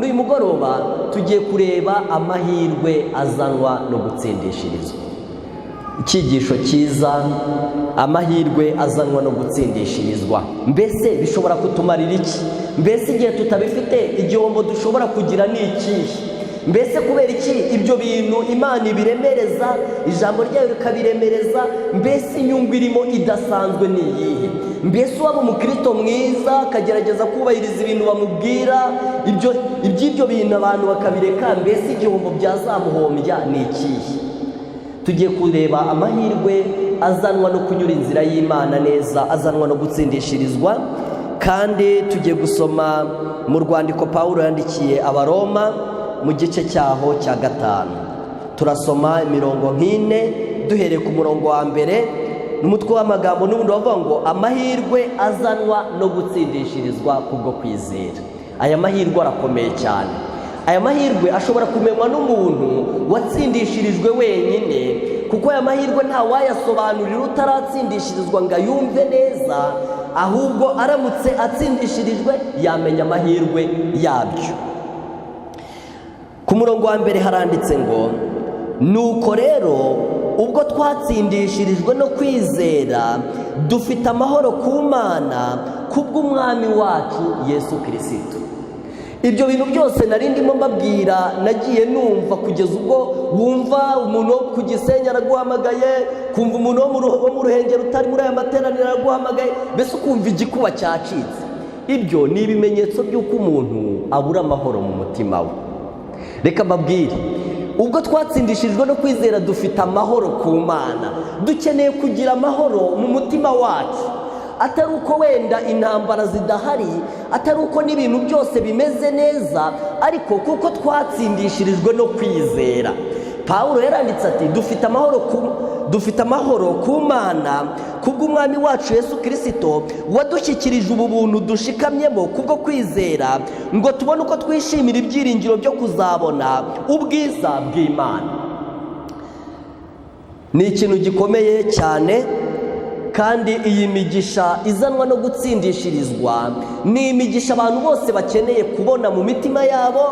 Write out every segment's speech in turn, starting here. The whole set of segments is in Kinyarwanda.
Muri uyu mugoroba tugiye kureba amahirwe azanwa no gutsindishirizwa. Icyigisho cyiza, amahirwe azanwa no gutsindishirizwa. Mbese bishobora kutumarira iki? Mbese igihe tutabifite, igihombo dushobora kugira ni ikihe? Mbese kubera iki ibyo bintu Imana ibiremereza, ijambo ryayo rikabiremereza? Mbese inyungu irimo idasanzwe ni iyihe? Mbese waba umukristo mwiza akagerageza kubahiriza ibintu bamubwira, ibyo iby'ibyo bintu abantu bakabireka, mbese igihombo byazamuhombya ni ikihe? Tugiye kureba amahirwe azanwa no kunyura inzira y'Imana neza, azanwa no gutsindishirizwa. Kandi tugiye gusoma mu rwandiko Pawulo yandikiye Abaroma mu gice cyaho cya 5. Turasoma imirongo nk'ine duhereye ku murongo wa mbere, n'umutwe w'amagambo n'ubundi bavuga ngo amahirwe azanwa no gutsindishirizwa kubwo kwizera. Aya mahirwe arakomeye cyane. Aya mahirwe ashobora kumenywa n'umuntu watsindishirijwe wenyine, kuko aya mahirwe nta wayasobanurira utaratsindishirizwa ngo ayumve neza. Ahubwo aramutse atsindishirijwe yamenya amahirwe yabyo. Ku murongo wa mbere haranditse ngo: "Nuko rero ubwo twatsindishirijwe no kwizera, dufite amahoro ku Mana kubw'Umwami wacu Yesu Kirisito." Ibyo bintu byose nari ndimo mbabwira, nagiye numva kugeza ubwo wumva umuntu wo ku Gisenyi araguhamagaye, kumva umuntu wo mu Ruhengeri utari muri aya materaniro araguhamagaye, mbese ukumva igikuba cyacitse. Ibyo ni ibimenyetso by'uko umuntu abura amahoro mu mutima we. Reka mbabwire, ubwo twatsindishijwe no kwizera dufite amahoro ku Mana. Dukeneye kugira amahoro mu mutima wacu, atari uko wenda intambara zidahari, atari uko n'ibintu byose bimeze neza, ariko kuko twatsindishirijwe no kwizera. Pawulo yaranditse ati: "Dufite amahoro ku Mana kubw'Umwami wacu Yesu Kirisito, wadushyikirije ubu buntu dushikamyemo kubwo kwizera, ngo tubone uko twishimira ibyiringiro byo kuzabona ubwiza bw'Imana." Ni ikintu gikomeye cyane. Kandi iyi migisha izanwa no gutsindishirizwa ni imigisha abantu bose bakeneye kubona mu mitima yabo,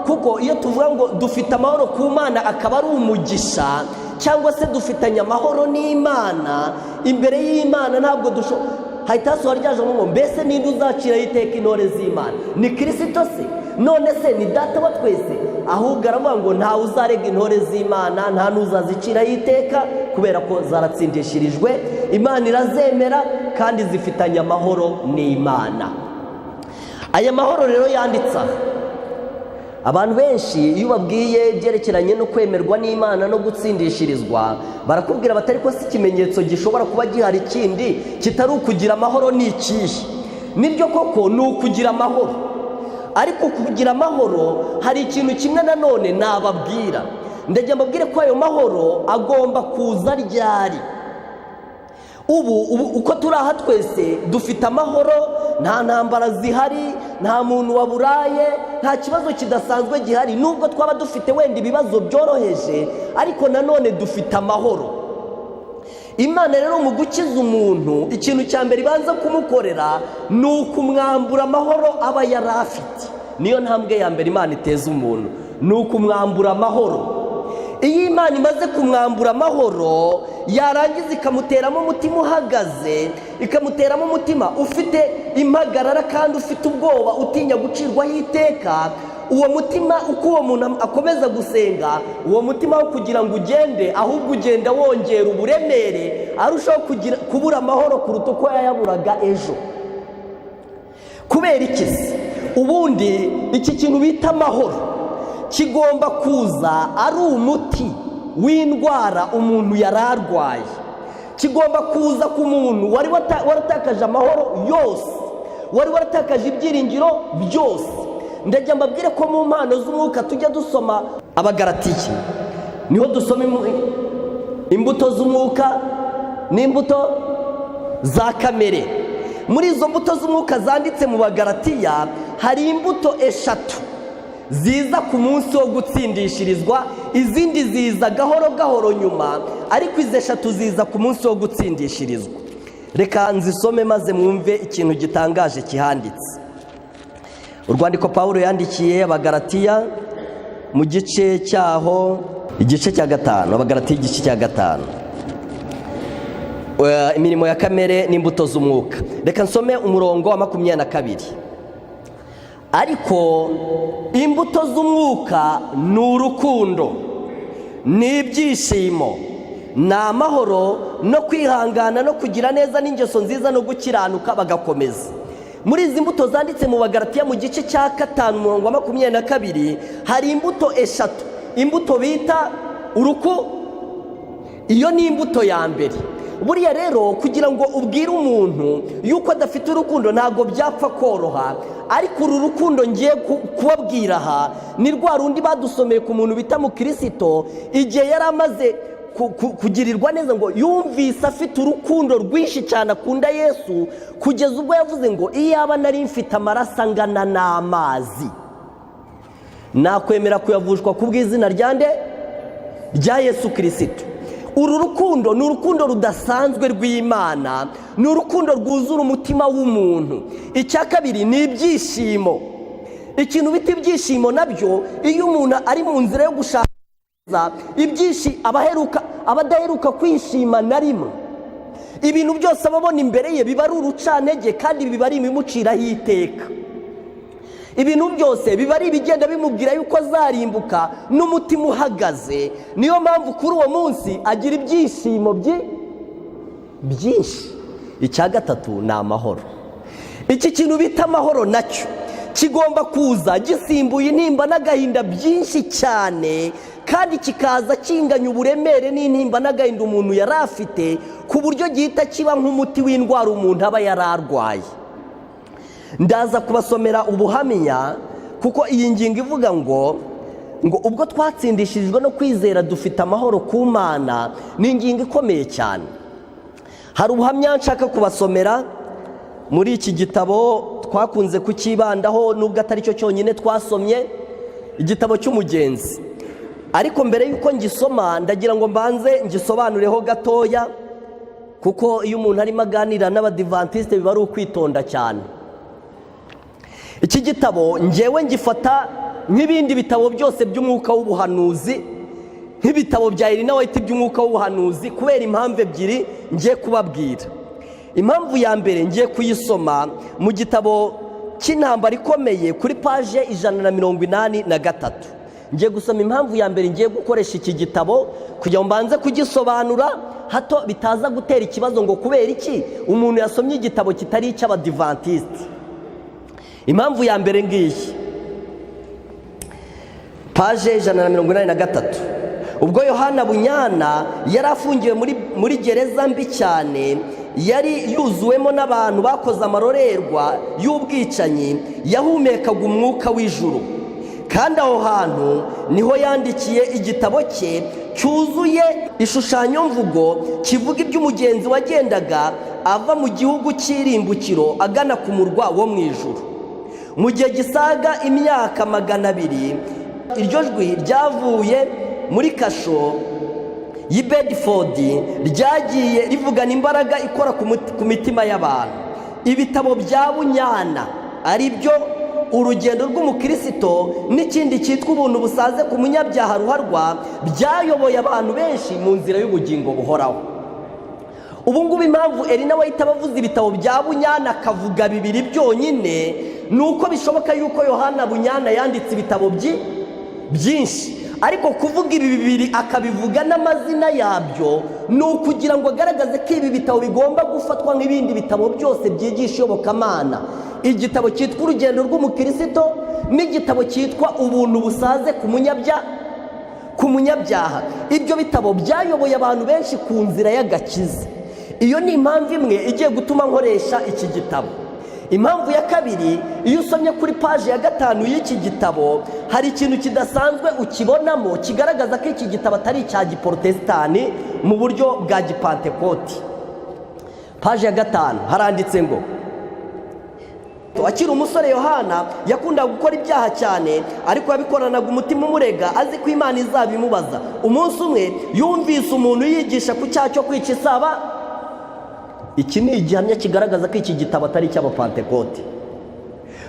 kuko iyo tuvuga ngo dufite amahoro ku Mana akaba ari umugisha, cyangwa se dufitanye amahoro n'Imana, imbere y'Imana ntabwo dushobora hahita hasohora rya jambo ngo: "Mbese ninde uzaciraho iteka intore z'Imana? Ni Kirisito se? None se ni Data wa twese?" Ahubwo aravuga ngo ntawe uzarega intore z'Imana, nta n'uzaziciraho iteka, kubera ko zaratsindishirijwe, Imana irazemera kandi zifitanye amahoro n'Imana. Aya mahoro rero yanditse aha, abantu benshi iyo ubabwiye ibyerekeranye no kwemerwa n'Imana no gutsindishirizwa, barakubwira batari ko si ikimenyetso gishobora kuba gihari kindi kitari ukugira amahoro ni ikihe? Nibyo koko ni ukugira amahoro, ariko kugira amahoro hari ikintu kimwe nanone nababwira. Ndagira mbabwire ko ayo mahoro agomba kuza ryari? Ubu uko turi aha twese dufite amahoro, nta ntambara zihari, nta muntu waburaye, nta kibazo kidasanzwe gihari. Nubwo twaba dufite wenda ibibazo byoroheje, ariko nanone dufite amahoro. Imana rero mu gukiza umuntu, ikintu cya mbere ibanza kumukorera ni ukumwambura amahoro aba yari afite. Niyo ntambwe ya mbere Imana iteza umuntu, ni ukumwambura amahoro. Iyo Imana imaze kumwambura amahoro, yarangiza ikamuteramo umutima uhagaze, ikamuteramo umutima ufite impagarara kandi ufite ubwoba, utinya gucirwaho iteka. Uwo mutima, uko uwo muntu akomeza gusenga, uwo mutima wo kugira ngo ugende, ahubwo ugenda wongera uburemere, arushaho kugira kubura amahoro kuruta uko yayaburaga ejo. Kubera iki se? Ubundi iki kintu bita amahoro kigomba kuza ari umuti w'indwara umuntu yari arwaye. Kigomba kuza ku muntu wari waratakaje amahoro yose, wari waratakaje ibyiringiro byose. Ndajya mbabwire ko mu mpano z'umwuka tujya dusoma, Abagaratiye niho dusoma imbuto z'umwuka n'imbuto za kamere. Muri izo mbuto z'umwuka zanditse mu Bagaratiya, hari imbuto eshatu ziza ku munsi wo gutsindishirizwa. Izindi ziza gahoro gahoro nyuma, ariko izi eshatu ziza ku munsi wo gutsindishirizwa. Reka nzisome maze mwumve ikintu gitangaje kihanditse. Urwandiko Pawulo yandikiye Abagalatiya mu gice cyaho, igice cya 5, Abagalatiya igice cya 5, imirimo ya kamere n'imbuto z'umwuka. Reka nsome umurongo wa 22. Ariko imbuto z'umwuka ni urukundo, ni ibyishimo, ni amahoro, no kwihangana, no kugira neza, n'ingeso nziza, no gukiranuka. Bagakomeza muri izi mbuto zanditse mu Bagalatiya mu gice cya 5, umurongo wa 22, hari imbuto eshatu. Imbuto bita uruku, iyo ni imbuto ya mbere. Buriya rero kugira ngo ubwire umuntu yuko adafite urukundo ntabwo byapfa koroha. Ariko uru rukundo ngiye kubabwira aha ni rwa rundi badusomeye ku muntu bita Mukirisito. Igihe yari amaze kugirirwa neza, ngo yumvise afite urukundo rwinshi cyane akunda Yesu, kugeza ubwo yavuze ngo: "Iyaba nari mfite amaraso angana n'amazi, nakwemera kuyavushwa ku bw'izina rya nde? Rya Yesu Kirisito." Uru rukundo ni urukundo rudasanzwe rw'Imana, ni urukundo rwuzura umutima w'umuntu. Icya kabiri ni ibyishimo. Ikintu bita ibyishimo nabyo, iyo umuntu ari mu nzira yo gushaka abaheruka, abadaheruka kwishima na rimwe. Ibintu byose ababona imbere ye biba ari urucantege, kandi biba ari ibimuciraho iteka. Ibintu byose biba ari ibigenda bimubwira yuko azarimbuka n'umutima uhagaze. Niyo mpamvu kuri uwo munsi agira ibyishimo byinshi. Icya gatatu ni amahoro. Iki kintu bita amahoro nacyo kigomba kuza gisimbuye intimba n'agahinda byinshi cyane, kandi kikaza kinganya uburemere n'intimba n'agahinda umuntu yari afite, ku buryo gihita kiba nk'umuti w'indwara umuntu aba yari arwaye. Ndaza kubasomera ubuhamya, kuko iyi ngingo ivuga ngo ubwo twatsindishirijwe no kwizera dufite amahoro ku Mana, ni ingingo ikomeye cyane. Hari ubuhamya nshaka kubasomera muri iki gitabo twakunze kucyibandaho, nubwo atari cyo cyonyine twasomye, igitabo cy'Umugenzi. Ariko mbere y'uko ngisoma, ndagira ngo mbanze ngisobanureho gatoya, kuko iyo umuntu arimo aganira n'Abadivantisite biba ari ukwitonda cyane. Iki gitabo ngewe ngifata nk'ibindi bitabo byose by'umwuka w'ubuhanuzi, nk'ibitabo bya Elena White by'umwuka w'ubuhanuzi, kubera impamvu ebyiri ngiye kubabwira. Impamvu ya mbere ngiye kuyisoma mu gitabo cy'Intambara Ikomeye kuri paje 183. Ngiye gusoma impamvu ya mbere ngiye gukoresha iki gitabo, kugira ngo mbanze kugisobanura, hato bitaza gutera ikibazo ngo kubera iki umuntu yasomye igitabo kitari icy'Abadivantisite. Impamvu ya mbere ngiyi, paje 183. Ubwo Yohana Bunyana yari afungiwe muri gereza mbi cyane yari yuzuwemo n'abantu bakoze amarorerwa y'ubwicanyi, yahumekaga umwuka w'ijuru, kandi aho hantu niho yandikiye igitabo cye cyuzuye ishushanyomvugo kivuga iby'umugenzi wagendaga ava mu gihugu cy'irimbukiro agana ku murwa wo mu ijuru. Mu gihe gisaga imyaka 200, iryo jwi ryavuye muri kasho y'i Bedford ryagiye rivugana imbaraga ikora ku mitima y'abantu. Ibitabo bya Bunyana, ari byo Urugendo rw'Umukirisito n'ikindi cyitwa Ubuntu busaze ku munyabyaha ruharwa, byayoboye abantu benshi mu nzira y'ubugingo buhoraho. Ubu ngubu impamvu Elena White aba avuze ibitabo bya Bunyana, akavuga bibiri byonyine, ni uko bishoboka yuko Yohana Bunyana yanditse ibitabo byinshi, ariko kuvuga ibi bibiri akabivuga n'amazina yabyo ni ukugira ngo agaragaze ko ibi bitabo bigomba gufatwa nk'ibindi bitabo byose byigisha iyobokamana: igitabo cyitwa Urugendo rw'Umukirisito n'igitabo cyitwa Ubuntu busaze ku munyabyaha. Ibyo bitabo byayoboye abantu benshi ku nzira y'agakiza. Iyo ni impamvu imwe igiye gutuma nkoresha iki gitabo. Impamvu ya kabiri, iyo usomye kuri paji ya 5 y'iki gitabo, hari ikintu kidasanzwe ukibonamo kigaragaza ko iki gitabo atari icya giporotesitani mu buryo bwa gipantekoti. Paji ya 5 haranditse ngo: "Akiri umusore, Yohana yakundaga gukora ibyaha cyane, ariko yabikoranaga umutima umurega, azi ko Imana izabimubaza. Umunsi umwe yumvise umuntu yigisha ku cyaha cyo kwica isaba." Iki ni igihamya kigaragaza ko iki gitabo atari icy'Abapantekote,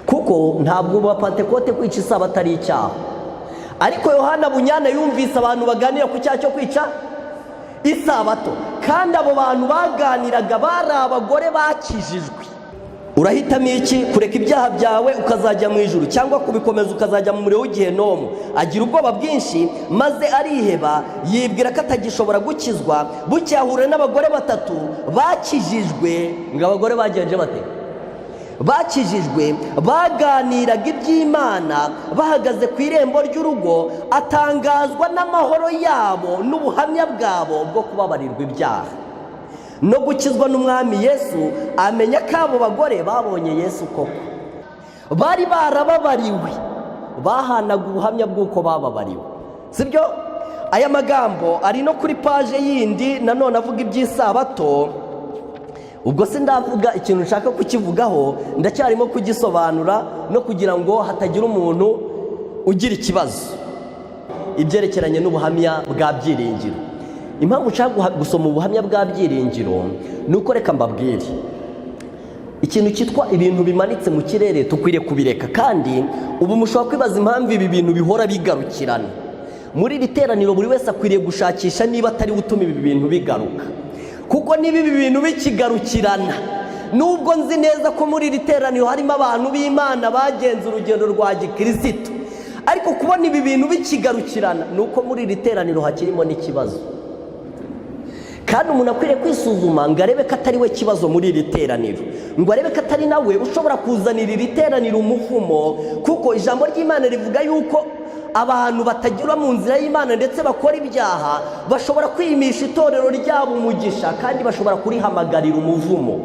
Kuko ntabwo mu Bapantekote kwica isabato ari icyaha. Ariko Yohana Bunyana yumvise abantu baganira ku cyaha cyo kwica isabato, kandi abo bantu baganiraga bari abagore bakijijwe. Urahitamo iki? Kureka ibyaha byawe ukazajya mu ijuru, cyangwa kubikomeza ukazajya mu muriro w'igihenomu? Agira ubwoba bwinshi maze ariheba, yibwira ko atagishobora gukizwa. Bukeye ahura n'abagore batatu bakijijwe. Ngo abagore bagenje bate? Bakijijwe, baganiraga iby'Imana bahagaze ku irembo ry'urugo. Atangazwa n'amahoro yabo n'ubuhamya bwabo bwo kubabarirwa ibyaha no gukizwa n'Umwami Yesu. Amenya ko abo bagore babonye Yesu koko, bari barababariwe, bahanaga ubuhamya bw'uko bababariwe, sibyo? Aya magambo ari no kuri paje yindi nanone avuga iby'isabato. Ubwo se ndavuga ikintu nshaka kukivugaho, ndacyarimo kugisobanura no kugira ngo hatagira umuntu ugira ikibazo. Ibyerekeranye n'ubuhamya bwa Byiringiro, impamvu nshaka gusoma ubuhamya bwa Byiringiro ni uko, reka mbabwire, ikintu cyitwa ibintu bimanitse mu kirere tukwiriye kubireka. Kandi ubu mushobora kwibaza impamvu ibi bintu bihora bigarukirana muri iri teraniro. Buri wese akwiriye gushakisha niba atari we utuma ibi bintu bigaruka, kuko niba ibi bintu bikigarukirana, nubwo nzi neza ko muri iri teraniro harimo abantu b'Imana bagenze urugendo rwa gikirisitu, ariko kubona ibi bintu bikigarukirana ni uko muri iri teraniro hakirimo n'ikibazo. Kandi umuntu akwiriye kwisuzuma ngo arebe ko atari we kibazo muri iri teraniro, ngo arebe ko atari nawe ushobora kuzanira iri teraniro umuvumo, kuko ijambo ry'Imana rivuga yuko abantu batagira mu nzira y'Imana ndetse bakora ibyaha bashobora kwimisha itorero ryabo umugisha, kandi bashobora kurihamagarira umuvumo.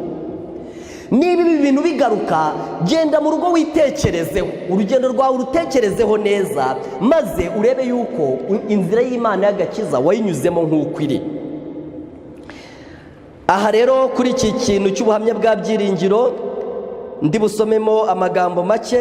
Niba ibi bintu bigaruka, genda mu rugo witekerezeho, urugendo rwawe urutekerezeho neza, maze urebe yuko inzira y'Imana y'agakiza wayinyuzemo nk'uko iri. Aha rero, kuri iki kintu cy'ubuhamya bwa Byiringiro, ndi busomemo amagambo make.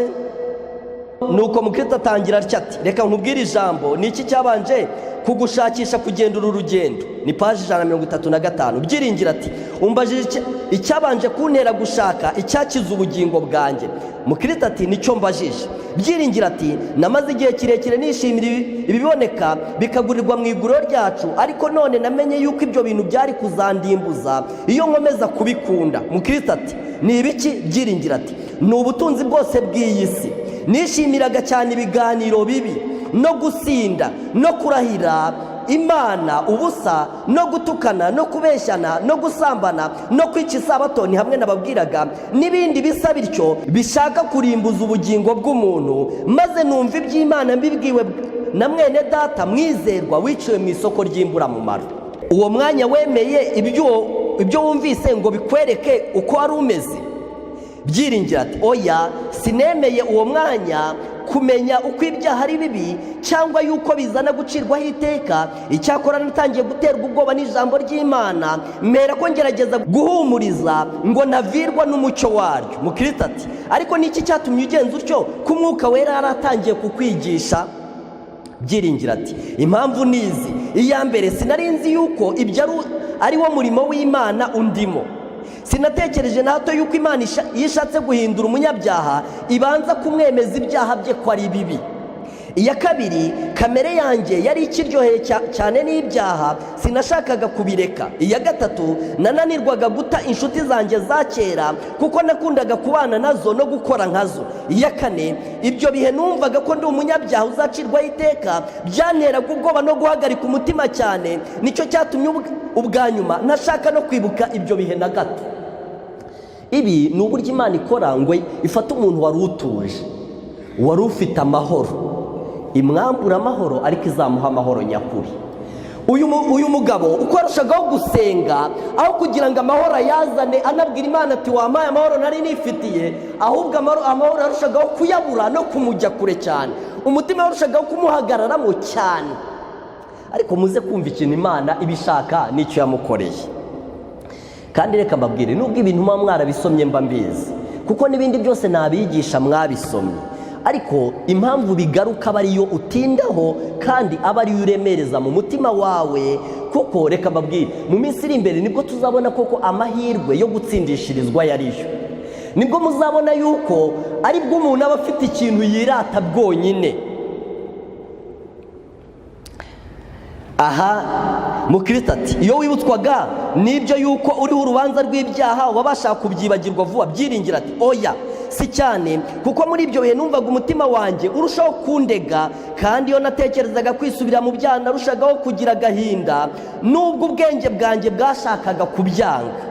Nuko mukristo atangira atya, ati: "Reka nkubwire ijambo. Ni iki cyabanje kugushakisha kugenda uru rugendo?" Ni paji 135. Byiringiro ati: "Umbajije icyabanje kuntera gushaka icyakiza ubugingo bwanjye?" Mukristo ati: "Nicyo mbajije." Byiringiro ati: "Namaze igihe kirekire nishimira ibiboneka bikagurirwa mu iguriro ryacu, ariko none namenye yuko ibyo bintu byari kuzandimbuza iyo nkomeza kubikunda." Mukristo ati: "Ni ibiki?" Byiringiro ati: "Ni ubutunzi bwose bw'iyi si. Nishimiraga cyane ibiganiro bibi no gusinda no kurahira Imana ubusa no gutukana no kubeshyana no gusambana no kwica isabato, ni hamwe nababwiraga, n'ibindi bisa bityo bishaka kurimbuza ubugingo bw'umuntu. Maze numva iby'Imana mbibwiwe na mwene data mwizerwa wiciwe mu isoko ry'imburamumaro." Uwo mwanya wemeye ibyo wumvise ngo bikwereke uko wari umeze? Byiringiro ati: "Oya, sinemeye uwo mwanya kumenya uko ibyaha ari bibi cyangwa yuko bizana gucirwaho iteka. Icyakora natangiye guterwa ubwoba n'ijambo ry'Imana, mera ko ngerageza guhumuriza ngo navirwa n'umucyo waryo." Mukristo ati: "Ariko niki cyatumye ugenza utyo, ko Umwuka Wera yari atangiye kukwigisha?" Byiringiro ati: "Impamvu ni izi: iya mbere, sinari nzi yuko ibyo ari wo murimo w'Imana undimo. Sinatekereje na hato yuko Imana iyo ishatse guhindura umunyabyaha ibanza kumwemeza ibyaha bye ko ari bibi. Iya kabiri, kamere yanjye yari ikiryoheye cyane n'ibyaha, sinashakaga kubireka. Iya gatatu, nananirwaga guta inshuti zanjye za kera, kuko nakundaga kubana nazo no gukora nkazo. Iya kane, ibyo bihe numvaga ko ndi umunyabyaha uzacirwaho iteka, byanteraga ubwoba no guhagarika umutima cyane. Nicyo cyatumye ubwa nyuma ntashaka no kwibuka ibyo bihe na gato." Ibi ni uburyo Imana ikora ngo ifate umuntu wari utuje, wari ufite amahoro, imwambura amahoro, ariko izamuha amahoro nyakuri. Uyu mugabo uko yarushagaho gusenga, aho kugira ngo amahoro ayazane anabwira Imana ati: "Wampaye amahoro nari nifitiye," ahubwo amahoro yarushagaho kuyabura no kumujya kure cyane, umutima warushagaho kumuhagararamo cyane. Ariko muze kumva ikintu Imana iba ishaka n'icyo yamukoreye. Kandi reka mbabwire, nubwo ibintu muba mwarabisomye mba mbizi, kuko n'ibindi byose nabigisha mwabisomye, ariko impamvu bigaruka aba ariyo utindaho kandi aba ariyo uremereza mu mutima wawe. Kuko reka mbabwire, mu minsi iri imbere nibwo tuzabona koko amahirwe yo gutsindishirizwa ayo ariyo. Nibwo muzabona yuko aribwo umuntu aba afite ikintu yirata bwonyine. Aha mukristo ati iyo wibutswaga n'ibyo yuko uriho urubanza rw'ibyaha wabasha kubyibagirwa vuba. Byiringira ati oya si cyane, kuko muri ibyo bihe numvaga umutima wanjye urushaho kundega, kandi iyo natekerezaga kwisubira mu byaha narushagaho kugira agahinda, nubwo ubwenge bwanjye bwashakaga kubyanga.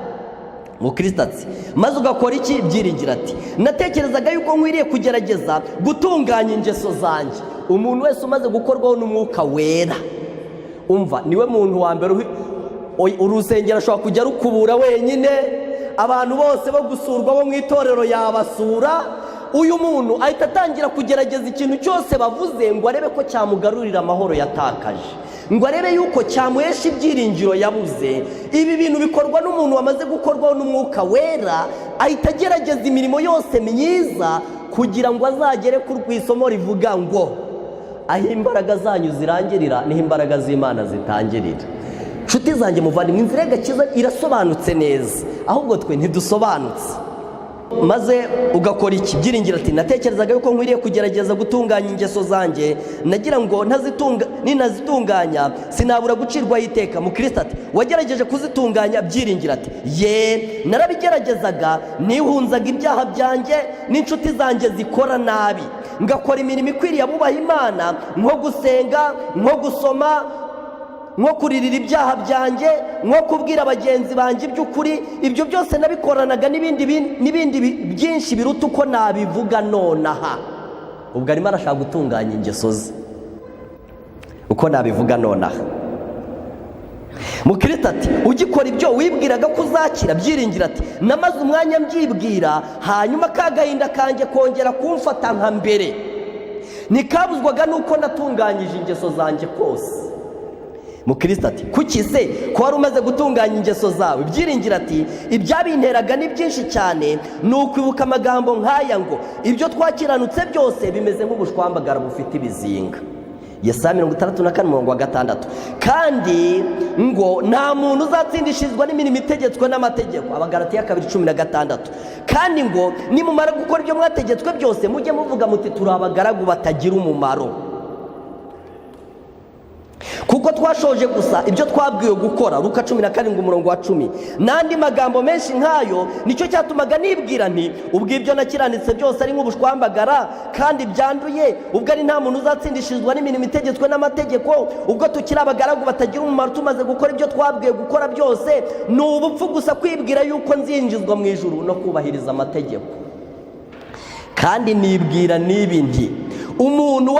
Mukristo ati maze ugakora iki? Byiringira ati natekerezaga yuko nkwiriye kugerageza gutunganya ingeso zanjye. Umuntu wese umaze gukorwaho n'Umwuka Wera, umva, niwe muntu wa mbere urusengero ashobora kujya rukubura wenyine, abantu bose bo gusurwa bo mu itorero yabasura. Uyu muntu ahita atangira kugerageza ikintu cyose bavuze ngo arebe ko cyamugarurira amahoro yatakaje, ngo arebe yuko cyamuhesha ibyiringiro yabuze. Ibi bintu bikorwa n'umuntu wamaze gukorwaho n'Umwuka Wera. Ahita agerageza imirimo yose myiza kugira ngo azagere ku isomo rivuga ngo aho imbaraga zanyu zirangirira niho imbaraga z'Imana zitangirira. Nshuti zanjye muvandimwe, inzira y'agakiza irasobanutse neza, ahubwo twe ntidusobanutse. Maze ugakora iki? Byiringira ati natekerezaga yuko nkwiriye kugerageza gutunganya ingeso zanjye, nagira ngo ninazitunganya sinabura gucirwaho iteka. Mukristo ati wagerageje kuzitunganya? Byiringira ati ye, narabigeragezaga, nihunzaga ibyaha byanjye n'inshuti zanjye zikora nabi, ngakora imirimo ikwiriye abubaha Imana, nko gusenga, nko gusoma, nko kuririra ibyaha byanjye, nko kubwira bagenzi banjye iby'ukuri. Ibyo byose nabikoranaga n'ibindi byinshi biruta uko nabivuga nonaha. Ubwo arimo arashaka gutunganya ingeso ze, uko nabivuga nonaha. Mukristo ati ugikora ibyo wibwiraga ko uzakira? Byiringira ati namaze umwanya mbyibwira, hanyuma ka gahinda kanjye kongera kumfata nka mbere, ntikabuzwaga n'uko natunganyije ingeso zanjye kose. Mukristo ati kuki se ko wari umaze gutunganya ingeso zawe? Byiringira ati ibyabinteraga ni byinshi cyane, ni ukwibuka amagambo nk'aya ngo ibyo twakiranutse byose bimeze nk'ubushwambagara bufite ibizinga, Yesaya 64 umurongo wa 6, kandi ngo nta muntu uzatsindishirizwa n'imirimo itegetswe n'amategeko, Abagalatiya 2:16, kandi ngo nimumara gukora ibyo mwategetswe byose mujye muvuga muti turi abagaragu batagira umumaro, kuko twashoje gusa ibyo twabwiwe gukora, Luka 17 umurongo wa 10, n'andi magambo menshi nk'ayo. Nicyo cyatumaga nibwira nti ubwo ibyo nakiranitse byose ari nk'ubushwambagara kandi byanduye, ubwo ari nta muntu uzatsindishirizwa n'imirimo itegetswe n'amategeko, ubwo tukiri abagaragu batagira umumaro tumaze gukora ibyo twabwiwe gukora byose, ni ubupfu gusa kwibwira yuko nzinjizwa mu ijuru no kubahiriza amategeko. Kandi nibwira n'ibi nti umuntu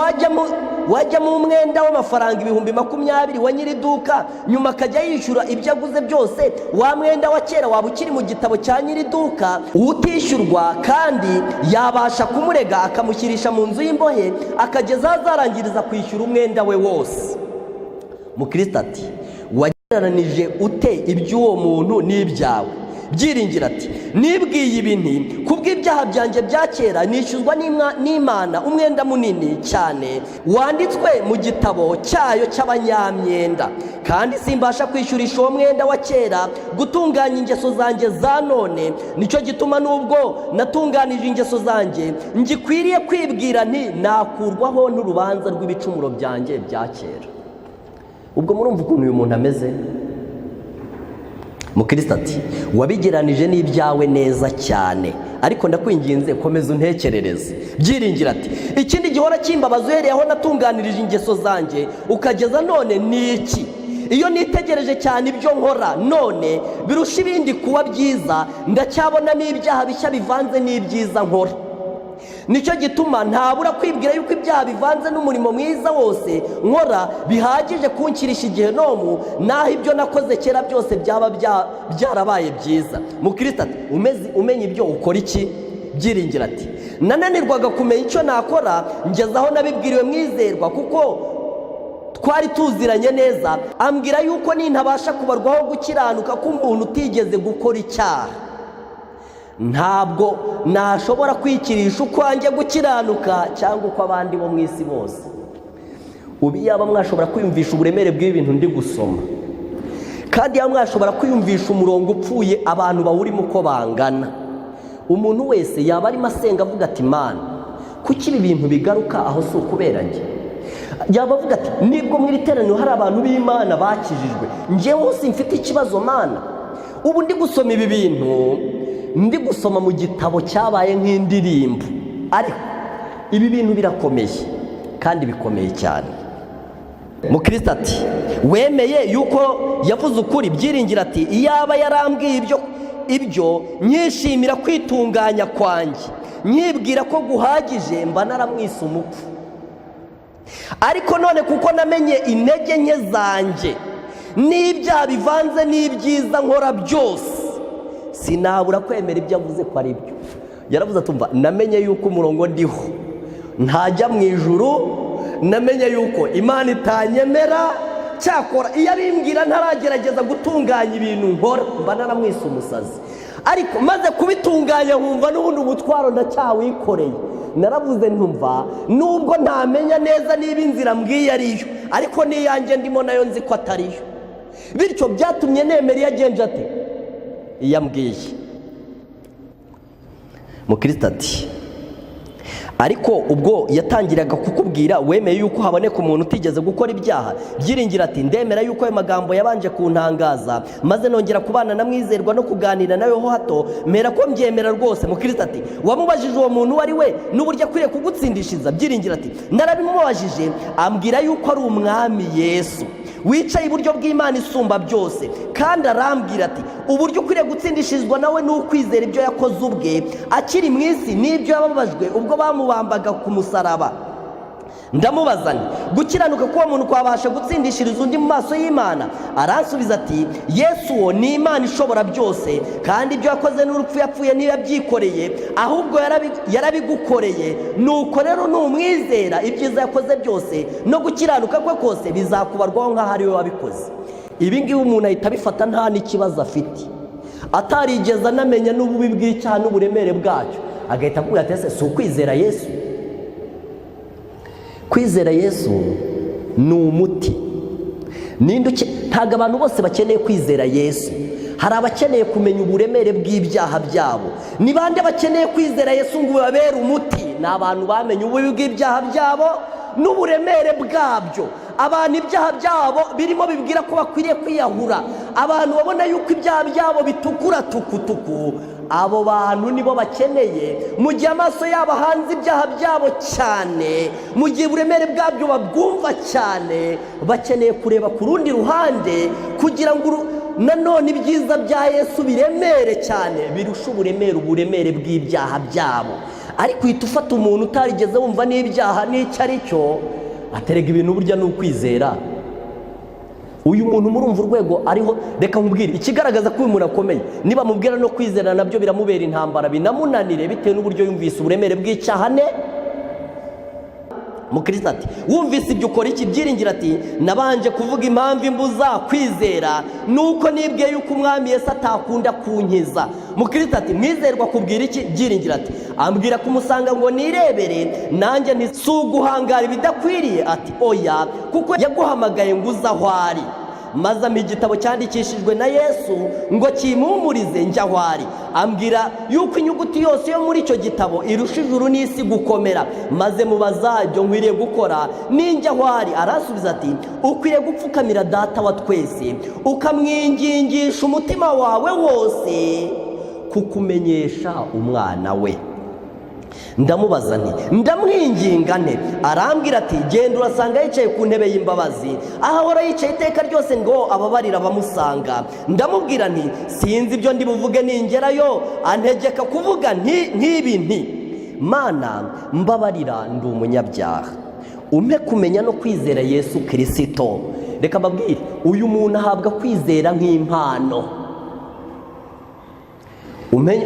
wajya mu mwenda w'amafaranga 20,000 wa nyiri iduka, nyuma akajya yishyura ibyo aguze byose, wa mwenda wa kera waba ukiri mu gitabo cya nyiri iduka utishyurwa, kandi yabasha kumurega akamushyirisha mu nzu y'imbohe akageza aho azarangiriza kwishyura umwenda we wose. Mukristo ati wagereranije ute iby'uwo muntu n'ibyawe? Byiringira ati nibwiye ibi nti kubw'ibyaha byanjye bya kera nishyuzwa n'Imana umwenda munini cyane wanditswe mu gitabo cyayo cy'abanyamyenda, kandi simbasha kwishyurisha uwo mwenda wa kera gutunganya ingeso zanjye za none. Nicyo gituma nubwo natunganije ingeso zanjye ngikwiriye kwibwira nti nakurwaho n'urubanza rw'ibicumuro byanjye bya kera. Ubwo murumva ukuntu uyu muntu ameze. Mukristo ati wabigeranije n'ibyawe neza cyane, ariko ndakwinginze komeza untekerereze. Byiringira ati ikindi gihora kimbabaza uhereye aho natunganirije ingeso zanjye ukageza none ni iki: iyo nitegereje cyane ibyo nkora none birusha ibindi kuba byiza, ndacyabonamo ibyaha bishya bivanze n'ibyiza nkora. Nicyo gituma ntabura kwibwira yuko ibyaha bivanze n'umurimo mwiza wose nkora bihagije kunkirisha igihenomu, naho ibyo nakoze kera byose byaba byarabaye byiza. Mukristo ati umenya ibyo ukora iki? Byiringira ati nananirwaga kumenya icyo nakora, ngeze aho nabibwiriwe mwizerwa kuko twari tuziranye neza, ambwira yuko nintabasha kubarwaho gukiranuka k'umuntu utigeze gukora icyaha, ntabwo nashobora kwikirisha ukwanjye gukiranuka cyangwa uko abandi bo mu isi bose. Ubu yaba mwashobora kwiyumvisha uburemere bw'ibintu ndi gusoma, kandi yaba mwashobora kwiyumvisha umurongo upfuye abantu bawurimo uko bangana. Umuntu wese yaba arimo asenga avuga ati: "Mana, kuki ibi bintu bigaruka? Aho si ukubera njye?" Yaba avuga ati: "Nibwo mu iri teraniro hari abantu b'Imana bakijijwe, njyewe simfite ikibazo." Mana, ubu ndi gusoma ibi bintu, ndi gusoma mu gitabo cyabaye nk'indirimbo, ariko ibi bintu birakomeye kandi bikomeye cyane. Mukristo ati: "Wemeye yuko yavuze ukuri?" Byiringira ati: "Iyaba yarambwiye ibyo nkishimira kwitunganya kwanjye, nkibwira ko guhagije, mba naramwise umupfu. Ariko none kuko namenye intege nke zanjye n'ibyaha bivanze n'ibyiza nkora byose, sinabura kwemera ibyo avuze ko ari byo." Yaravuze atumva: "Namenye yuko umurongo ndiho ntajya mu ijuru, namenye yuko Imana itanyemera. Cyakora iyo abimbwira ntaragerageza gutunganya ibintu nkora, mba naramwise umusazi. Ariko maze kubitunganya nkumva n'ubundi umutwaro ndacyawikoreye, naravuze ntumva nubwo ntamenya neza niba inzira mbwiye ariyo, ariko n'iyanjye ndimo nayo nzi ko atariyo. Bityo byatumye nemera iyo agenje ate, iyo ambwiye." Mukristo ati: "Ariko ubwo yatangiraga kukubwira, wemeye yuko haboneka umuntu utigeze gukora ibyaha?" Byiringira ati: "Ndemera yuko ayo magambo yabanje kuntangaza, maze nongera kubana na Mwizerwa no kuganira nawe ho hato, mera ko mbyemera rwose." Mukristo ati: "Wamubajije uwo muntu uwo ari we n'uburyo akwiriye kugutsindishiriza?" Byiringira ati: "Narabimubajije, ambwira yuko ari Umwami Yesu wicaye iburyo bw'Imana isumba byose. Kandi arambwira ati: 'Uburyo ukwiriye gutsindishirizwa nawe ni ukwizera ibyo yakoze ubwe akiri mu isi n'ibyo yababajwe ubwo bamubambaga ku musaraba.' Ndamubaza nti: 'Gukiranuka k'uwo muntu kwabasha gutsindishiriza undi mu maso y'Imana?' Aransubiza ati: 'Yesu uwo ni Imana ishobora byose, kandi ibyo yakoze n'urupfu yapfuye ntiyabyikoreye, ahubwo yarabigukoreye. Nuko rero numwizera, ibyiza yakoze byose no gukiranuka kwe kose bizakubarwaho nk'aho ari we wabikoze.'" Ibi ngibi umuntu ahita abifata nta n'ikibazo afite, atarigeze anamenya n'ububi bw'icyaha n'uburemere bwacyo, agahita akubwira ati: "Ese si ukwizera Yesu?" Kwizera Yesu ni umuti. Ntabwo abantu bose bakeneye kwizera Yesu. Hari abakeneye kumenya uburemere bw'ibyaha byabo. Ni bande bakeneye kwizera Yesu ngo babere umuti? Ni abantu bamenye ububi bw'ibyaha byabo n'uburemere bwabyo, abantu ibyaha byabo birimo bibwira ko bakwiriye kwiyahura, abantu babona yuko ibyaha byabo bitukura tukutuku. Abo bantu nibo bakeneye. Mu gihe amaso yabo ahanze ibyaha byabo cyane, mu gihe uburemere bwabyo babwumva cyane, bakeneye kureba ku rundi ruhande kugira ngo nanone ibyiza bya Yesu biremere cyane, birusha uburemere bw'ibyaha byabo. Ariko uhita ufata umuntu utarigeze wumva n'ibyaha n'icyo ari cyo, aterega ibintu burya ni ukwizera. Uyu muntu murumva urwego ariho? Reka nkubwire ikigaragaza ko uyu muntu akomeye: niba mubwira no kwizera nabyo biramubera intambara, binamunanire, bitewe n'uburyo yumvise uburemere bw'icyaha ne. Mukristo ati: "Wumvise ibyo ukora iki?" Byiringira ati: "Nabanje kuvuga impamvu imbuza kwizera, nuko nibwiye yuko Umwami Yesu atakunda kunkiza." Mukristo ati: "Mwizerwa kubwira iki?" Byiringira ati: "Ambwira kumusanga ngo nirebere nanjye. Nti: 'Si uguhangara ibidakwiriye?' Ati: 'Oya, kuko yaguhamagaye ngo uze aho ari.' Maze ampa igitabo cyandikishijwe na Yesu ngo kimpumurize njya aho ari. Ambwira yuko inyuguti yose yo muri icyo gitabo irusha ijuru n'isi gukomera. Maze mubaza ibyo nkwiriye gukora ninjya aho ari. Aransubiza ati: 'Ukwiriye gupfukamira Data wa twese, ukamwingingisha umutima wawe wose kukumenyesha umwana we.' Ndamubaza nti: 'Ndamwinginga nte?' Arambwira ati: 'Genda, urasanga yicaye ku ntebe y'imbabazi, aho ahora yicaye iteka ryose ngo ababarira abamusanga.' Ndamubwira nti: 'Sinzi ibyo ndi buvuge ningerayo.' Antegeka kuvuga nti nk'ibi, nti: 'Mana, mbabarira, ndi umunyabyaha, umpe kumenya no kwizera Yesu Kirisito.'" Reka mbabwire, uyu muntu ahabwa kwizera nk'impano,